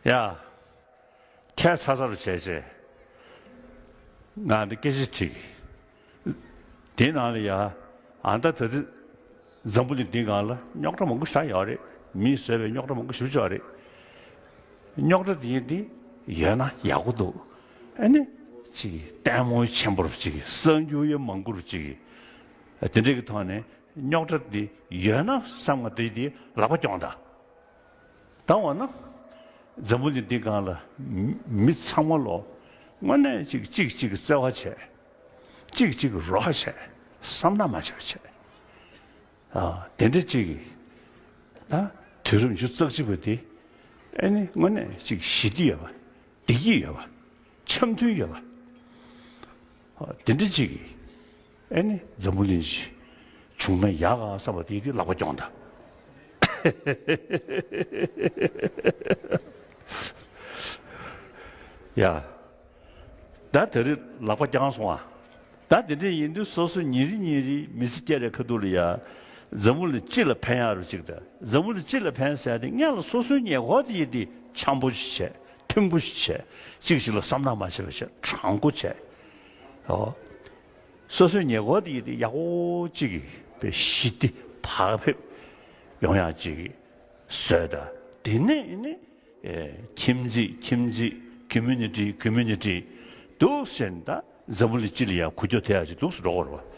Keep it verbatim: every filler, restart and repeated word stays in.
ཡ། ཁྱད་མཚར་མཚར་རུ་བྱས་བྱས། ང་འདི་སྐད་ཆ་དྲིས། དེའི་ནང་ལ་ཡ། ཨ་ད་ད་དེ། འཛམ་བུ་གླིང་འདི་སྒང་ལ་རྙོག་དྲ་མང་པོ་ཞེ་དྲག་ཡོད་རེད། མིས་བཟོས་པའི་རྙོག་དྲ་མང་པོ་ཞེ་པོ་ཅིག་ཡོད་རེད། རྙོག་དྲ་དེ་འདི་ཡོད་ན་ཡག་པོ་འདུག་ཨ་ནི། ཅིག་ལྟད་མོ་ཆེན་པོ་རུ་ཅིག་གསར་འགྱུར་ཡང་མང་པོ་རུ་ཅིག་དེ་འདྲ་གི་ཐོག་ནས་རྙོག་དྲ་འདི་ཡོད་ན་བསམ་ང་དེ་འདི་ལག་པ་རྐྱོང་དང་། ད་འོ་ན། འཛམ་བུ་གླིང་འདི་སྒང་ལ་མི་མི་ཚང་མ་ལོ། དངོས་གནས་གཅིག་གཅིག་གཅིག་གི་བརྩེ་བ་བྱས། གཅིག་གཅིག་གི་རོགས་བྱས། བསམ་ན་མ་བྱས་པ་བྱས། ཨ་དེ་འདྲ་གཅིག་གི། ད་དུས་རབས་ཉི་ཤུ་རྩ་གཅིག་པ་འདི། ཨེ་ནི་དངོས་གནས་གཅིག་ཞི་བདེ་ཡོད་པ། བདེ་སྐྱིད་ཡོད་པ། འཆམ་མཐུན་ཡོད་པ། དེ་འདྲ་ཅིག་གིས་ཨེ་ནི་འཛམ་བུ་གླིང་ཅིག་བྱུང་ན་ཡག་ག་བསམ་པ་དེ་དེ་ལག་པ་རྐྱོང་དང་། ཡ། ད་དེ་རིང་ལག་པ་རྐྱང་སོང་ཨ། ད་དེ་འདྲ་ཡིན་དུས་སོ་སོ་ཉིན་རེ་ཉིན་རེ་མི་ཚེ་སྐྱེལ་རེ་ཁ་ཐུག་ལ་ཡ། འཛམ་བུ་གླིང་སྤྱི་ལ་ཕན་ཡག་རུ་ཅིག་དང་འཛམ་བུ་གླིང་སྤྱི་ལ་ཕན་ཟེར་ཏེ་སྔོན་ལ་སོ་སོའི་ཉེ་འཁོར་དེ་ཡི་དེ་འཆམ་པོ་ཞིག་བྱས། མཐུན་པོ་ཞིག་བྱས། གཅིག་གཅིག་ལ་བསམ་ན་མ་བྱས་པ་བྱས། དྲང་པོ་བྱས། ཨོ། སོ་སོའི་ཉེ་འཁོར་དེ་ཡི་དེ་ཡག་པོ་གཅིག་གི་པའི་ཞི་བདེ་བག་ཕེབས་ཡོང་ཡག་གཅིག་གི་བཟོས་དང་། དེ་ནས་ནི་ཨེ་ཁྱིམ་མཚེས་ཁྱིམ་མཚེས། ཀོ་མུ་ནི་ཊི་ཀོ་མུ་ནི་ཊི་འདུག་ཟེར་ན། ད་འཛམ་བུ་གླིང་སྤྱི་ལ་ཡང་འགུལ་སྐྱོད་ཐེབས་ཡག་ཅིག་འདུག་སེ་འགྲོ་གི་རེད་བ།